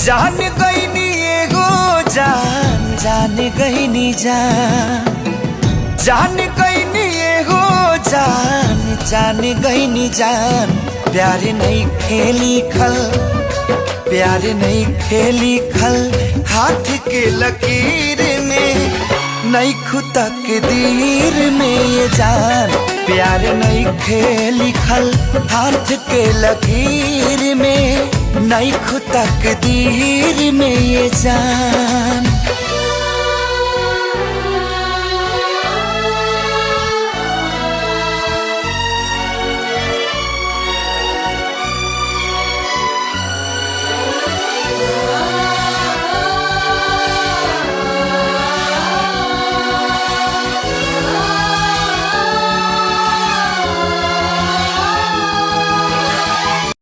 जान गईनी एगो जान, जान गईनी जान, जान गईनी एगो जान, जान गईनी जान। प्यार नहीं खेली खल, प्यार नहीं खेली खल हाथ के लकीर में, नहीं खुदा के दीर में ये जान। प्यार नहीं खेली खल हाथ के लकीर में, नहीं खुदा के दीर में ये जान।